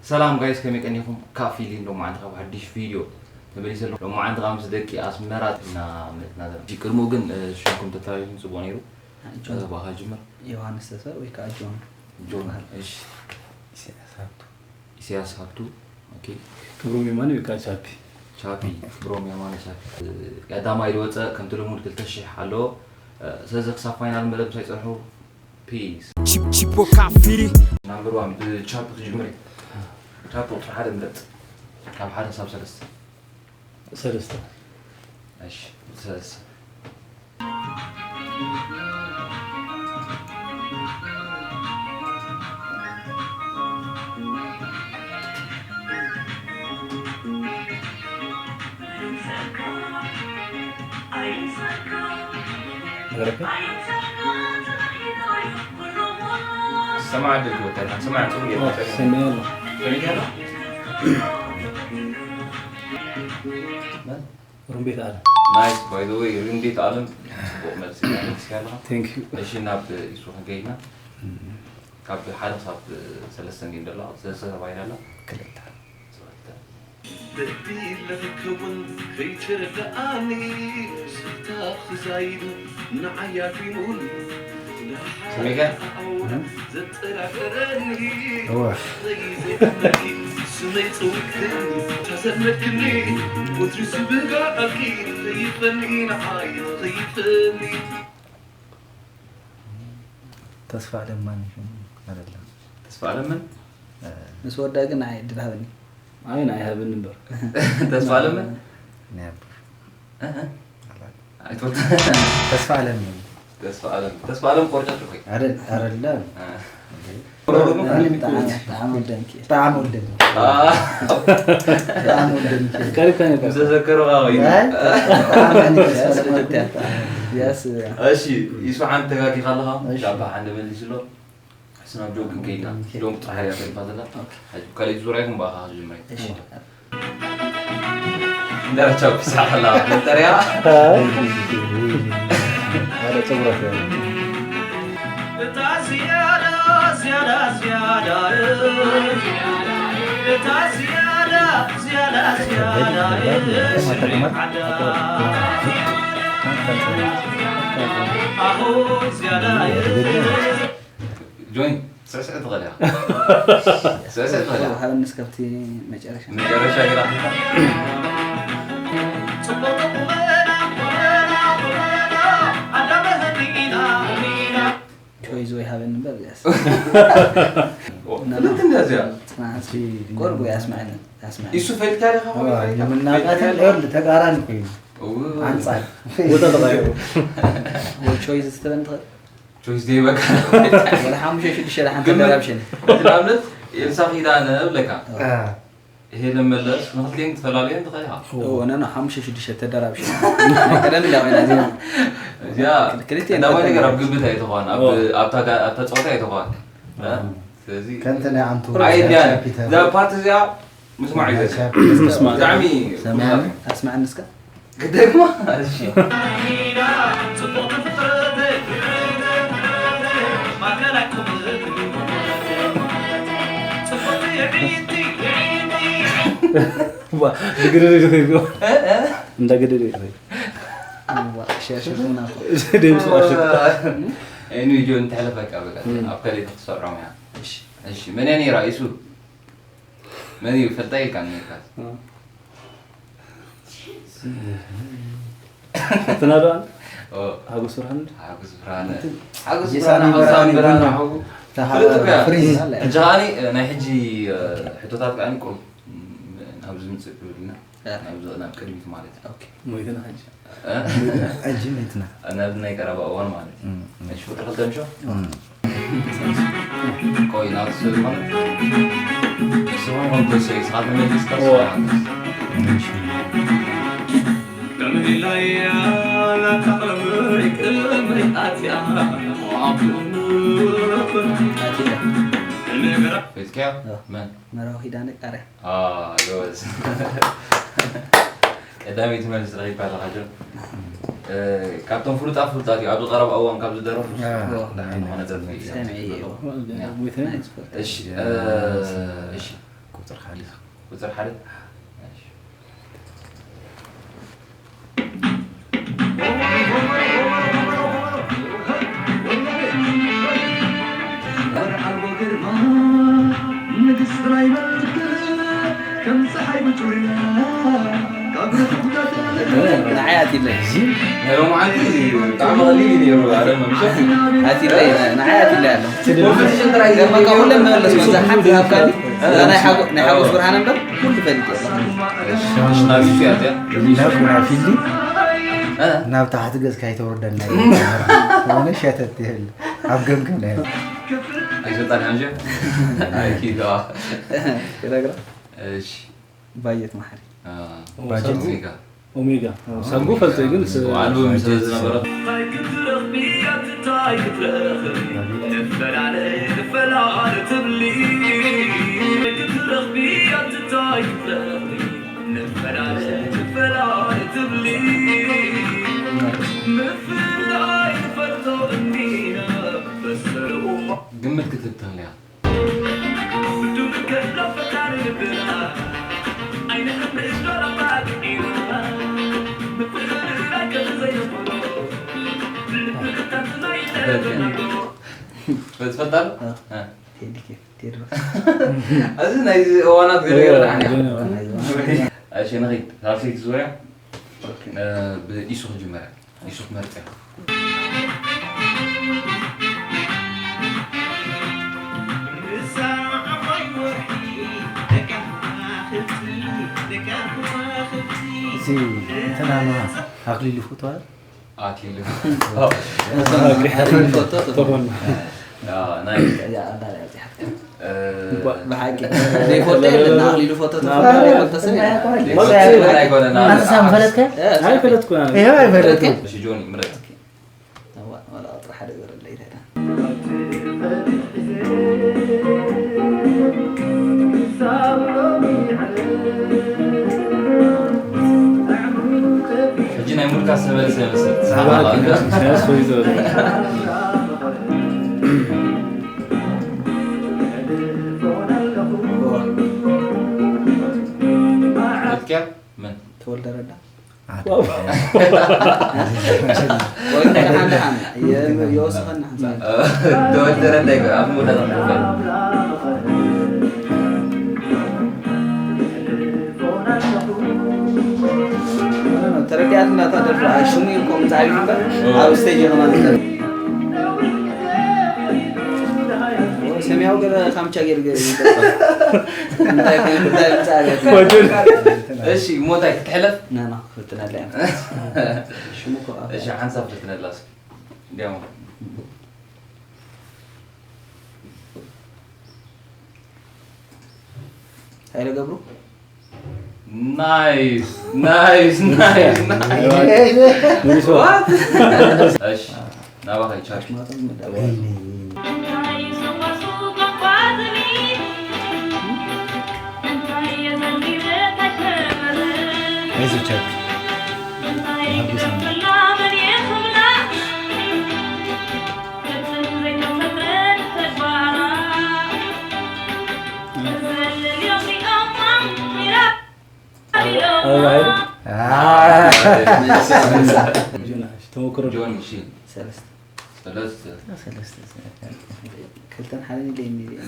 ሰላም ጋይስ፣ ከመይ ቀኒኹም? ካፊሊን ሎማዓንቲ ካብ ሓድሽ ቪድዮ ተመሊሰ ኣለኹ። ሎማዓንቲ ካብ ምስ ደቂ ኣስመራ ኢና መፅና ዘለና። ቅድሚኡ ግን፣ እ፣ ሽምኩም ተተባቢኹም ፅቡቕ ነይሩ። ጆን። እ፣ ባኻ ጅምር። ዮሃንስ ተስፋ ወይ ከዓ ጆን ጆን፣ ይበሃል። እሺ። ኢሳያስ ሃብቱ። ኢሳያስ ሃብቱ። ኦኬ። ክብሮም የማነ ወይ ከዓ ቻፒ። ቻፒ፣ ክብሮም የማነ ቻፒ። እ፣ ቀዳማይ ዝወፀ ከምቲ ልሙድ ክልተ ሺሕ ኣለዎ። እ፣ ስለዚ ክሳብ ፋይናል መደብ ምሳይ ፀንሑ። ፒስ። ቺፕ-፣ ቺፖ ካፊሪ። ናምበር ዋን ብቻፕ ክጅምር እዩ። ቻፕ ቁፅሪ ሓደ ምረጥ። ካብ ሓደ ክሳብ ሰለስተ። ሰለስተ። እሺ፣ ሰለስተ። ነገረከ? ሰማዕ ዕድል ክህበካ፣ ሰማዕ ጽቡቅ ጌርካ ሰሚዐ ኣሎ። ሰሚዕካ ኣሎ? መን? ሩምቤት ኣለም። ናይስ፣ by the way፣ ሩምቤት ኣለም ጽቡቅ መልሲ መሊስካ ኣለኻ። Thank you። እሺ፣ ናብ ኢሱ ክንከይድና። እም። ካብ ሓደ ክሳብ ሰለስተ እንድዩ ዘሎ፣ ሰለስተ ተባሂላ ኣላ። ክልተ። ክልተ። በዲለ ክከውን ከይተረድኣኒ፣ ስታ ክዛይዱ ንዓይ ኣፊኑኒ። ስሚከ? ዘጠራጠረኒ እወ። ዘይዘመኪ ስመይ ጸዊዕክኒ፣ ተዘመድክኒ፣ ወትሪ ስብጋ ቃልኪ፣ ተይፈኒ ንዓይ፣ ተይፈኒ። ተስፋ ኣለማን ይኹን፣ ኣይደለም። ተስፋ ኣለምን? እ፣ ምስ ወዳ ግን ንዓይ ዕድል ሃበኒ። ኣይ፣ ንዓይ ሃበኒ እምበር። ተስፋ ኣለምን? ናይ ኣቦ። እ፣ እ። ኣይትፈልጥ? ተስፋ ኣለምን። ተስፋ ኣለም። ተስፋ ኣለም ቆርጫጭ እኮ እዩ። ኣረ-፣ ኣረላ። እ። ኣነ ብጣዕሚ፣ ብጣዕሚ ወደንኪ። ብጣዕሚ ወደንኪ። አ። ብጣዕሚ ወደንኪ። ቀሪብካ ነበር። ምስ ተዘከረ ኸዓ ወይ። ኣይ፣ ብጣዕሚ ወደንኪ። ያስ፣ ያስ። እሺ፣ ይስማዓን ተጋጊኻ ኣለኻ። እሺ። ሻባ ሓንደ መሊሱ ኣሎ። ሕስና ጆክ ከይድና። ኦኬ። ዶም ጥራሕ እያ ተሪፋ ዘላ። ኦኬ። ሕጂ ካልእ ዙርያ ይኹን ብኣኻ ክጅምር። እሺ። እንዳረቻው ክሳሓላ መጠርያ። ኣረ፣ ጸጉራ እያ። እታ ዝያዳ፣ ዝያዳ፣ ዝያዳ፣ እታ ዝያዳ፣ ዝያዳ፣ ዝያዳ፣ ስምዒት ዓዳ። ኣሁ፣ ዝያዳ፣ ጆኒ፣ ስዕስዕ ትኽእል ኢኻ። ስዕስዕ ትኽእል ኢኻ። ሃበኒ እስከ ኣብቲ መጨረሻ። መጨረሻ ጌራ። ቾይዝ ወይ ሃበኒ እምበር፣ እዚኣስ። ኦ፣ ክልተ እንድያ እዚኣ። ጽናት። እቺ ቆርቡ ያስማዕኒ፣ ያስማዕኒ። ኢሱ ፈልካ ዲኻ? ኣዋ፣ ፈሊጥካ? የምናቃተን ፈልካ ዲኻ? ይኸውልህ፣ ተቃራኒ ኮይኑ። እው። ኣንጻር። ቦታ ተቐይሩ። ወይ ቾይዝ ዝተበን ትኽእል? ቾይስ ደይ በቃ። ወላ ሓሙሽተ ሽዱሽተ ደሓን ግምት ተደራብሽን። እቲ ንኣብነት ኤልሳ ኪዳነ እብለካ። አ። ሄለን መለስ ንኽልቲኤን ክትፈላልየን ትኽእል ኢኻ። ኦ፣ ኖ፣ ኖ፣ ሓሙሽተ ሽዱሽተ ተደራብሽን። ናይ ቀደም እንዳ ኮይና እዚኣ። እዚኣ ክል-፣ ክልቲኤን ቀዳማይ ነገር ኣብ ቀዳማይ። ግምት ኣይተኾን፣ ኣብ፣ ኦ። ኣብታ ጋ-፣ ኣብታ ጸወታ ኣይተኾን። እ? እ። ስለዚ ከምቲ ናይ ኣንቱ ኣይ፣ እዚኣ ቻፒተር። እዛ ፓርት እዚኣ ምስማዕ እዩ ዘድሊ። ምስማዕ። ብጣዕሚ ሰማዕኒ፣ ኣስማዕኒ እስከ። ግደግማ፣ እሺ። ዋ፣ ብግድድ እዩ ዝኸይድ። እ፣ እ። እንዳገደደ እዩ ዝኸይድ። ዋ፣ ሸርሽፉና እኮ። ደምሱ ኣሸጣ። ኤኒ ጆን፣ ተሕለፈካ በቃ። እም። ኣብ ካልእ ክትሰርዖም እያ። እሺ። እሺ፣ መን እያ ነይራ? ኢሱ። መን እዩ ፈልጣ ኢልካ ነይርካ? እ። እንትና ዶ ኣነ? ኦ። ሓጎስ ብርሃን ዶ? ሓጎስ ብርሃነ። እንትን ሓጎስ ጌሳ ብርሃነ፣ ሓጎስ ብርሃነ ብርሃነ ይብሉ። ሓጎ። ተሓ-፣ ፍልጥ እኮ እያ። ፍሪዝ። ሕጂ ከዓኒ፣ ናይ ሕጂ፣ እ፣ ሕቶታት ከዓኒ ቁሩብ፣ ም፣ ናብ ዝምጽእ ክብል ኢና። እ። ናብ ዝ-፣ ናብ ቅድሚት ማለት እዩ። ኦኬ። ሞይትና ሕጂ። እ? ሕጂ መይትና። ናብ ናይ ቀረባ እዋን ማለት እዩ። እም፣ እም። እሺ፣ ቁጥሪ ክልተ ምሾ? እም። ቆይ፣ ናብ ስብ ማለት? ስብሃት ሓጎስ፣ ስብሃት መሊስካ፣ ኦ። ስብሃት ሓጎስ። እሺ። ኣትያ። ፈትካዮ? ኦ። መን? መራዊ ኪዳነ ቃርያ። አ፣ ጎበዝ። ቀዳመይቲ መልሲ ረኺብካ ኣለኻ፣ ጆን። እ፣ ካብቶም ፍሉጣት ፍሉጣት እዩ፣ ኣብዚ ቀረባ እዋን ካብ ዝደረፉ አ፣ ሓደ ዝኾነ ደርፊ እዩ። ሰሚዐዮ። ያ። ናይስ ፎቶ። እሺ፣ እ፣ እሺ። ቁፅሪ ሓደ። እሺ። ንዓይ ኣትለይ። ናይ ሎማዓንቲ ብጣዕሚ ቀሊል እዩ ነይሩ። ኣረ መምሸ ኣትለይ፣ ንዓይ ኣትለይ ኣሎ። ኮምፒቲሽን ጥራይ ከም በቃ ኩለን መመለስኩ። እዛ ሓንቲ ሃብካኒ፣ እዛ ናይ ሓጎ-፣ ናይ ሓጎስ ብርሃን እምበር ኩሉ ፈሊጥ እየ። እሺ፣ ናብይ እያ እዚኣ። ፊልዲ እ? ናብ ታሕቲ ገጽካ ኣይተወርደና። ሆነ ሸተት ይብል። ኣብ ገምገም ናይ ኣይሰጣን ኣንጀ። ኣይ ኪዳ። ክነግራ። እሺ። ባጀት ማሕሪ። አ፣ ኦ፣ ባጀት። ሳጉ። ኦሜጋ። ኦሜጋ። ኦ፣ ሳጉ ፈልጦ ግን ስ-፣ ኣልቡም ስለ ዝነበረ። ግምት ክትትል እያ። ትፈልጣ ዶ? እ። እ። ቴዲ ኬፍ፣ ቴድሮስ። እዚ ናይዚ እዋናት ገረገረ ዳሕና። እ። እሺ፣ ንኺድ። ሳልሰይቲ ዙርያ፣ ኦኬ። እ፣ ብኢሱ ክጅመር እያ። ኢሱ ክመርጽ እያ። እዚ እንትና ነዋ፣ ኣክሊሉ ፍትዋ። ኣክሊሉ። ኦኬ። ኣክሊሉ ፎቶ፣ ፎቶ። ተኾን። ያ፣ ናይ፣ ያ፣ ኣዳልያ ኣብዚሓትካ። እ፣ ብሓቂ። ዘይፎቶ የለን፣ ኣክሊሉ ፎቶ፣ ፎቶ፣ ፎቶ ስም እያ። ፎቶ ስም ኣይኮነን፣ ኣነ ኣንሳ ምፈለጥከ? እ፣ ኣይፈለጥኩ ኣነ። ይኸው ኣይፈለጥኩ። እሺ፣ ጆኒ፣ ምረጥ። እዋ፣ ዋላ ቁፅሪ ሓደ ግበረለይ፣ እንታይ ደኣ? ሕጂ ናይ ሙድካ ዝተመለሰ ይመስል። ሰሓቕ ኣሎ። መን? ተወልደ ረዳ። ኣደ። ዋው። ወይ እንታይ ደሓን ደሓን፣ የ-፣ የወስኸና ሓንሳብ። ተወልደ ረዳ ይበል፣ ኣብ መወዳእታ ክፍል። ተረዲኣትና እታ ደርፊ፣ ኣይ፣ ሽሙ እዩ እኮ ምጻእ እዩ እምበር፣ ኣብ ስቴጅ ከማን ዝደርፍ። ሰማያዊ ገለ ካምቻ ገይሩ ገይሩ ይጠፋ። እንታይ ከ-፣ እንታይ ምጻእ ገይሩ? ወድን። እሺ፣ ሞታይ ክትሕለፍ? ና፣ ና፣ ክፍትነላ እያ። ሽሙ እኮ ኣብ እሺ፣ ሓንሳብ ፍትነላ እስኪ። እንዲያው። ሃይለ ገብሩ። ናይስ፣ ናይስ፣ ናይስ፣ ናይስ። ሙሉስ። What? እሺ፣ ናባኻ ይቻል። ሽማቶም ምዳባ። ኣይዞህ ቻክ። ኣበባ ሃይሉ። ተመክሮ። ጆን ሺን። ሰለስተ። ሰለስተ። ሰለስተ። ክልተን ሓደን ኢለ እየ።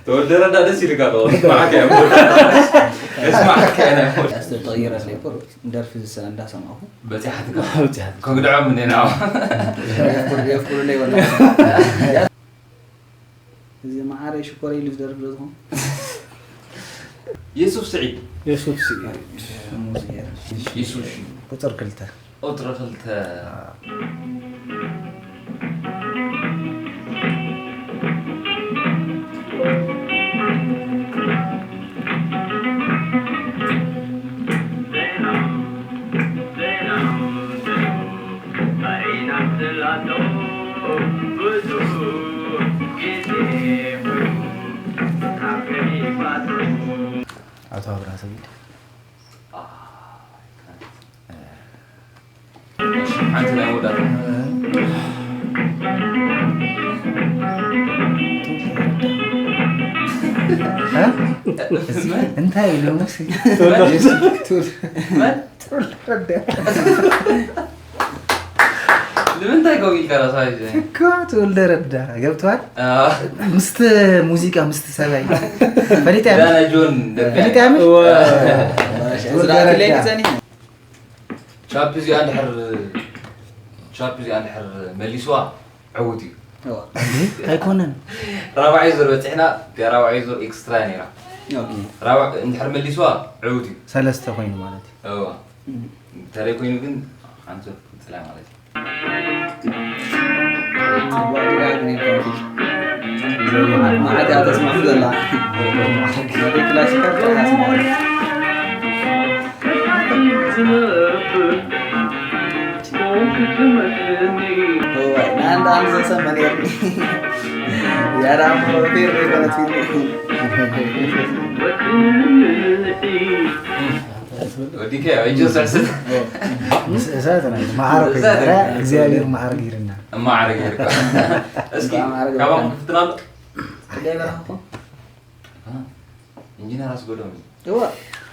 ተወደረዳ ደስ ይልካ ዶ? ስማዕከ ስማዕከ ኣስተተቕይረ ዘይኮር ደርፊ ዝሰ-፣ እንዳሰማኹ በፂሓትካ። በፂሓትካ። ከግድዖም እንዴ ናው። የፍኩር፣ የፍኩር ለይ ወላ። እዚ መዓረይ ሽኮር ኢሉ ዝደርፍ ዶ ዝኾን? የሱፍ ስዒድ። የሱፍ ስዒድ። ሙዚየር። የሱፍ ስዒድ። ቁፅር ክልተ። ቁፅሪ ክልተ። ብዙሕ ግዜ ኮይኑ ኣብ ገዒ ባጽዑ። ኣቶ ኣብርሃ ሰጊድ። ሓንቲ ናይ መወዳእታ። እ? እንታይ ኢሉ? መን? ተወልደ ረዳ። ንምንታይ ከምኡ ኢልካ ራስኻ ሒዘ? እኮ ተወልደ ረዳ ገብቷል። ኣዎ። ምስቲ ሙዚቃ ምስቲ ሰብኣይ ፈሊጠ እያ። ዳና ጆን ደቂ ፈሊጠ እያ። እዋ። ተወልደ ረዳ። ቻፕ እዚኣ እንድሕር ቻፕ እዚኣ እንድሕር መሊስዋ ዕዉት እዩ። እዋ። እንዴ? ኣይኮነን። ራብዓይ ዙር በፂሕና። እቲኣ ራብዓይ ዙር ኤክስትራ ነይራ። ኦኬ። ራብዕ እንድሕር መሊስዋ ዕዉት እዩ። ሰለስተ ኮይኑ ማለት እዩ። እዋ። እም። ተለይ ኮይኑ ግን ሓንቲ ጥላይ ማለት እዩ። ጽቡቕ ዲጋ ግን ይከውን። መዓት እያ ተስማዕ ዘላ። ናይ ክላሲካል ጥራሕ ስማዕ። እዋይ፣ ንኣንድ ኣንድ ዘሰመ ነይርኒ። ያራ ሞቴር ዘይኮነት ፊልም። ወዲከ ያው እጆ ስሕስት። ምስ እሳት ነው። ማዕረግ እሳት ይባላል። ነው። እግዚኣብሔር ማዕረግ ይርና። ማዕረግ ይርካ። እስኪ ማዕረግ ካባኹም ይርካ። ክፍትና ኣሎ? ክንደይ በላኹም? አ፣ ኢንጂነር ኣስጎዶም እዩ። እዋ።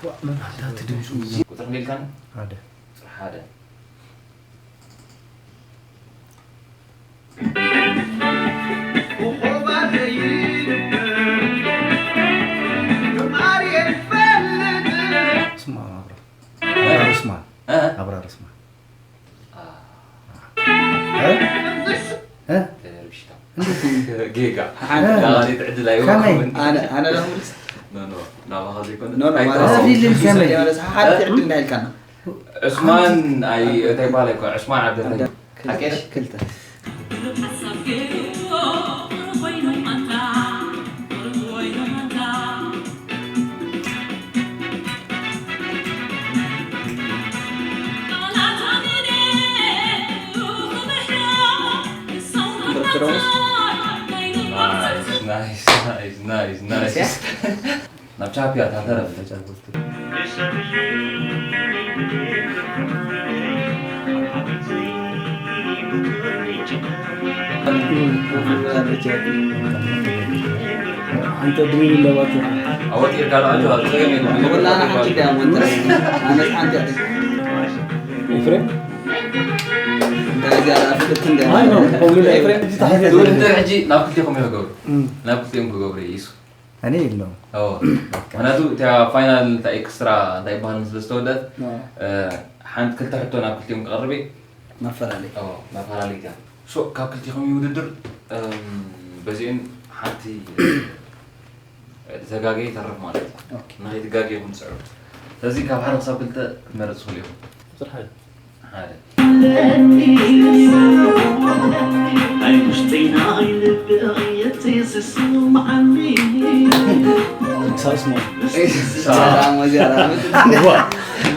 ዋ፣ ምን ሓታ ትድምፁ? ቁጥር ክንደይ ኢልካኒ? ሓደ። ቁጥር ሓደ። ስማ፣ ኣብራ። እ? ስማ። እ? ኣብራ ስማ። አ። እ? እ? ተረብሽታ። ጌጋ። ሓንቲ እ? ዳዋሊት ዕድል ከመይ? ኣይወቅምን። ኣነ፣ ኣነ ዶ ምልስ? ኖ፣ ኖ፣ ናባኻ ዘይኮነ። ኖ፣ ኖ፣ ኣይተዋወቅን። ማለት ፊልም ከመይ? ሓደ እ? ዕድል እንዳይልካና። ዑስማን ኣይ-፣ እንታይ ይበሃል እኮ፣ ዑስማን ዓብደልሃይ። ዓብደ-፣ ሓቂ? ክልተ። ብርክሮስ። ናይስ፣ ናይስ፣ ናይስ፣ ናይስ፣ ናይስ። ናይስ፣ ያ? ናብ ቻፒ ኣታ ተረፍ። ሓንቲ ድሪም ኣለዋት። ኣወጢርካ ዶ ኣጆ፣ ኣብ ጸገም የብሉን። ወላ ኣነ ሓንቲ ድያ ሞንተ። ኣነ ሓንቲ እያ። ኤፍሬም? እንታይ እዚኣ ደኣ ፍልጥቲ እንድያ። ኣይ፣ ኖ፣ ፕሮብሌም የብሉን። ኤፍሬም? ሕጂ ተሓትት። ውድድር ሕጂ ናብ ክልቴኹም እዮም ክገብሩ። እም። ናብ ክልቴኹም ክገብሩ እዩ፣ ይሱ። እኔ የለውም። ኦ፣ ምክንያቱ እታ ፋይናል፣ እታ ኤክስትራ እንታይ ይበሃል ስለ ዝተወደአት፣ ኖ። እ፣ ሓንቲ ክልተ ሕቶ ናብ ክልቲኦም ክቐርብ እየ። መፈላለይ። ኦ፣ መፈላለይ እያ። ሶ፣ ካብ ክልቲኹም ይውድድር፣ እም፣ በዚአን ሓንቲ ዘጋገየ ይተርፍ ማለት እዩ። ኦኬ። ንኸይትጋገዩ ኢኹም ትስዕሩ። ስለዚ ካብ ሓደ ክሳብ ክልተ ክትመርጽ ትኽእሉ ኢኹም። ቁጽሪ ሓደ። ሓደ። ናይ ውሽጠይ ናይ ልበይ እቲ ዝስምዓኒ። ሳስሞ። ሰላም ወዚያ ራመት። ዋ።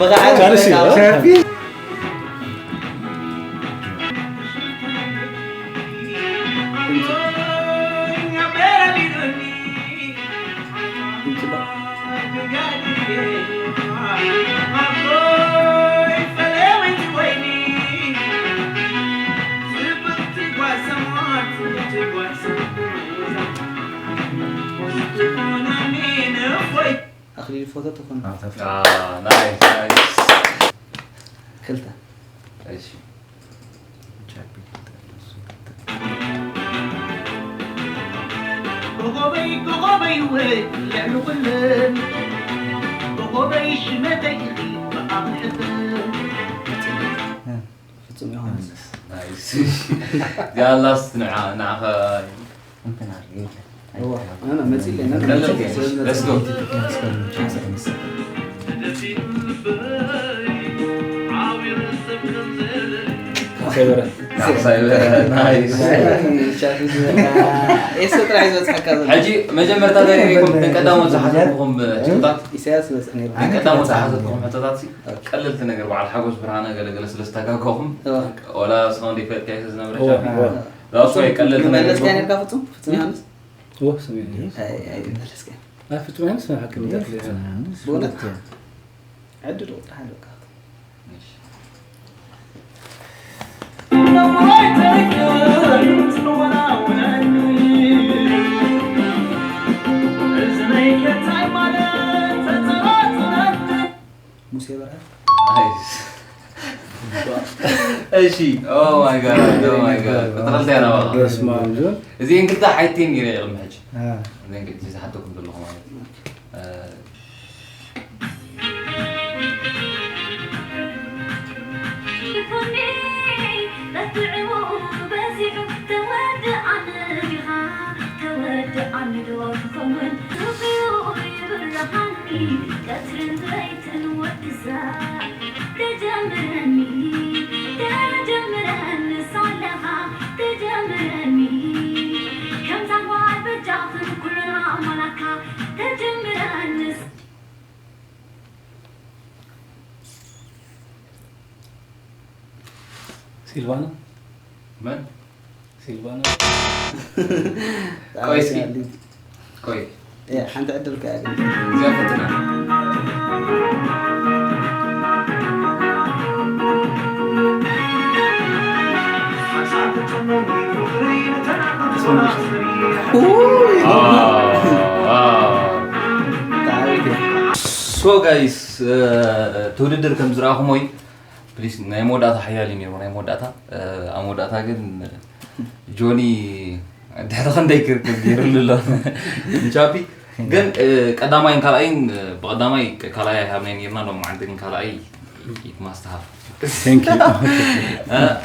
ብቕዓት ካልሲ፣ ተረፊ። ኣኽሊል ፎቶ ትኾን። ኣታ አ፣ ናይስ፣ ናይስ። ክልተ። እሺ። ቻፒ ክልተ። ጎጎበይ፣ ጎጎበይ፣ ወይ ልዕሊ ኩለን። ጎጎበይ፣ ሽመተይ ኢኺ ብኣኽልኽን። እ። ፍጹም ዮሃንስ። ናይስ። እዚኣ ላስት ንዓ-፣ ንዓኻ። እንትን ኣድርገ የለ። እዋ፣ ና፣ ና፣ መጺእ ኣለና። ቀለል ገይሩ። Let's go። ካሕሳይ በረ። ካሕሳይ በረ። ናይስ። ኤሰ ጥራይ ዝበጽሐካ ዘሎ። ሕጂ መጀመርታ እንታይ ርኢኹም? ቀዳሞት ዝሓተትኩም ሕቶታት? ኢሳያስ ዝበጽሐ ነይሩ። ቀዳሞት ዝሓተትኩም ሕቶታት ሲ? ቀለልቲ ነገር፣ በዓል ሓጎስ ብርሃነ ገለገለ ስለ ዝተጋገኹም፣ እዋ። ወላ እስኻ እንደ ይፈልጥካ እዩ ዝነብረ እዋ፣ ሻፊ። እዋ። ራሱ ኣይቀለልትን መለስካ ነገር ነርካ ፍጹም ፍጹም ዮሃንስ ወ ስሜ ኣይ ኣይ መለስካ ናይ ፍጹም ዮሃንስ ናይ ሓቂ ምዛት በእውነት ዕድል ወጣ ሓለካ ሙሴ በርሀ እሺ oh my god oh my god ቁጥረልታ ያናባ በስመ ኣብ ጆን እዚአን ክልተ ሓይቴን ነይረ ቅድሚ ሕጂ አ፣ እዚአን ክልተ ዝሓተኩም ዘለኹ ማለት እዩ እ፣ ሲልቫና መን ሲልቫና ቆይ እስኪ ቆይ ሓንቲ ዕድል ከ እዚኣ ፈትና ውይ so guys እቲ ውድድር ከም ዝረኣኹሞ እዩ please ናይ መወዳእታ ሓያል እዩ ነይሩ ናይ መወዳእታ ኣብ መወዳእታ ግን ጆኒ ድሕሪ ክንደይ ክርክር ገይሩሉ ኣሎ ንቻፒ ግን ቀዳማይን ካልኣይን ብቀዳማይ ካልኣይ ኣይሃብናይ ነርና ሎም መዓልቲ ግን ካልኣይ ማስተሃፍ Thank you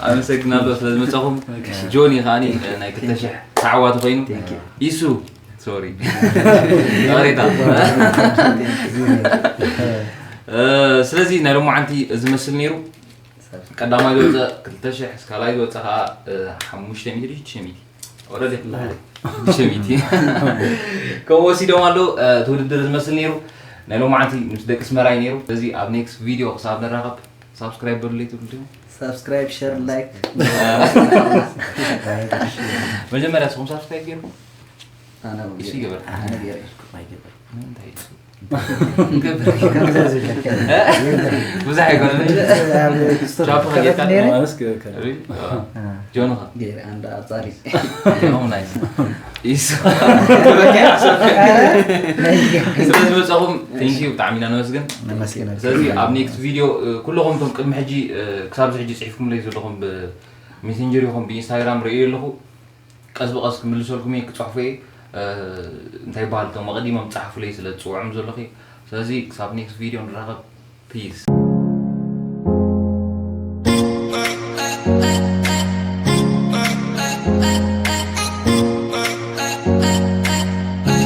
ኣመሰግናለሁ ስለዝመፀኹም ጆኒ ከዓኒ ናይ ክልተ ሽሕ ተዓዋቲ ኮይኑ ኢሱ ሶሪ ሬታ ስለዚ ናይ ሎማዓንቲ ዝመስል ነይሩ ቀዳማይ ዝወፀ ክልተ ሽሕ ካልኣይ ዝወፀ ከዓ ሓሙሽተ ሚእቲ ሽዱሽተ ሚእቲ ኦረዲ ሽዱሽተ ሚእቲ ከምኡ ወሲዶም ኣለዉ እቲ ውድድር ዝመስል ነይሩ ናይ ሎማዓንቲ ምስ ደቂ ስመራይ ነይሩ ስለዚ ኣብ ኔክስት ቪድዮ ክሳብ ንራኸብ ሳብስክራይብ በሉለይ ትብሉ ዲኹም ሳብስክራይብ ሸር ላይክ መጀመርያ ስኹም ሳብስክራይብ ገይርኩም ኣነ እሱ ይገበር ኣነ ገይረ እንታይ ብዙሕ ኣይኮነ ቻፕ ከጌርካ ማለት ገበካ ጆንኻ ገይረ ኣንዳ ኣጻሪ ሆም ናይስ ኢሱ ስለዝመፀኹም ቴንኪዩ ብጣዕሚ ኢና ነመስግን ነመስግነልካ ስለዚ ኣብ ኔክስት ቪድዮ ኩለኹም እቶም ቅድሚ ሕጂ ክሳብ ሕጂ ፅሒፍኩምለይ ዘለኹም ብሜሴንጀር ይኹን ብኢንስታግራም ርእየ ኣለኹ ቀስ ብቐስ ክምልሰልኩም እየ ክፅሕፉ እየ እንታይ ይበሃል እቶም ኣቐዲሞም ፀሓፉለይ ስለ ዝፅውዖም ዘለኹ ስለዚ ክሳብ ኔክስት ቪድዮ ንራኸብ ፒስ